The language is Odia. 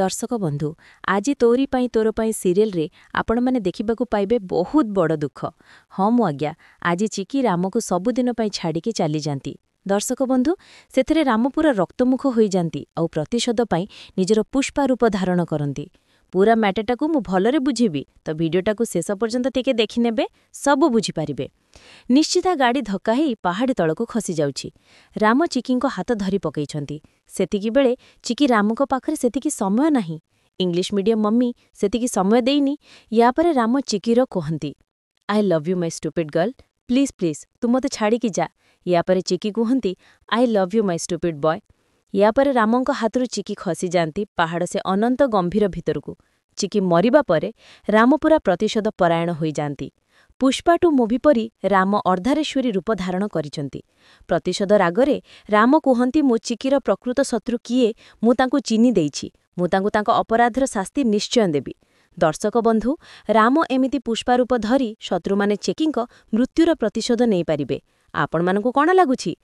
ଦର୍ଶକ ବନ୍ଧୁ, ଆଜି ତୋରି ପାଇଁ ତୋର ପାଇଁ ସିରିଏଲରେ ଆପଣମାନେ ଦେଖିବାକୁ ପାଇବେ ବହୁତ ବଡ଼ ଦୁଃଖ। ହଁ ମୁଁ ଆଜ୍ଞା, ଆଜି ଚିକି ରାମକୁ ସବୁଦିନ ପାଇଁ ଛାଡ଼ିକି ଚାଲିଯାନ୍ତି। ଦର୍ଶକ ବନ୍ଧୁ, ସେଥିରେ ରାମ ପୁରା ରକ୍ତମୁଖ ହୋଇଯାନ୍ତି ଆଉ ପ୍ରତିଶୋଧ ପାଇଁ ନିଜର ପୁଷ୍ପା ରୂପ ଧାରଣ କରନ୍ତି। ପୁରା ମ୍ୟାଟରଟାକୁ ମୁଁ ଭଲରେ ବୁଝିବି ତ ଭିଡ଼ିଓଟାକୁ ଶେଷ ପର୍ଯ୍ୟନ୍ତ ଟିକେ ଦେଖିନେବେ, ସବୁ ବୁଝିପାରିବେ। ନିଶ୍ଚିତ ଗାଡ଼ି ଧକ୍କା ହେଇ ପାହାଡ଼ି ତଳକୁ ଖସିଯାଉଛି। ରାମ ଚିକିଙ୍କ ହାତ ଧରି ପକେଇଛନ୍ତି। ସେତିକି ବେଳେ ଚିକି ରାମଙ୍କ ପାଖରେ ସେତିକି ସମୟ ନାହିଁ। ଇଂଲିଶ ମିଡିୟମ ମମ୍ମି ସେତିକି ସମୟ ଦେଇନି। ୟା ପରେ ରାମ ଚିକିର କୁହନ୍ତି, "I love you, my stupid girl, please, please, ତୁ ମୋତେ ଛାଡ଼ିକି ଯା।" ୟା ପରେ ଚିକି କୁହନ୍ତି, "I love you, my stupid boy." ୟା ପରେ ରାମଙ୍କ ହାତରୁ ଚିକି ଖସିଯାଆନ୍ତି ପାହାଡ଼ ସେ ଅନନ୍ତ ଗମ୍ଭୀର ଭିତରକୁ। ଚିକି ମରିବା ପରେ ରାମ ପୁରା ପ୍ରତିଶୋଧ ପରାୟଣ ହୋଇଯାଆନ୍ତି। ପୁଷ୍ପା ଟୁ ମୁଭି ପରି ରାମ ଅର୍ଦ୍ଧନାରୀଶ୍ୱରୀ ରୂପ ଧାରଣ କରିଛନ୍ତି। ପ୍ରତିଶୋଧ ରାଗରେ ରାମ କୁହନ୍ତି, "ମୁଁ ଚିକିର ପ୍ରକୃତ ଶତ୍ରୁ କିଏ, ମୁଁ ତାଙ୍କୁ ଚିହ୍ନି ଦେଇଛି। ମୁଁ ତାଙ୍କୁ ତାଙ୍କ ଅପରାଧର ଶାସ୍ତି ନିଶ୍ଚୟ ଦେବି।" ଦର୍ଶକ ବନ୍ଧୁ, ରାମ ଏମିତି ପୁଷ୍ପା ରୂପ ଧରି ଶତ୍ରୁମାନେ ଚିକିଙ୍କ ମୃତ୍ୟୁର ପ୍ରତିଶୋଧ ନେଇପାରିବେ, ଆପଣମାନଙ୍କୁ କ'ଣ ଲାଗୁଛି?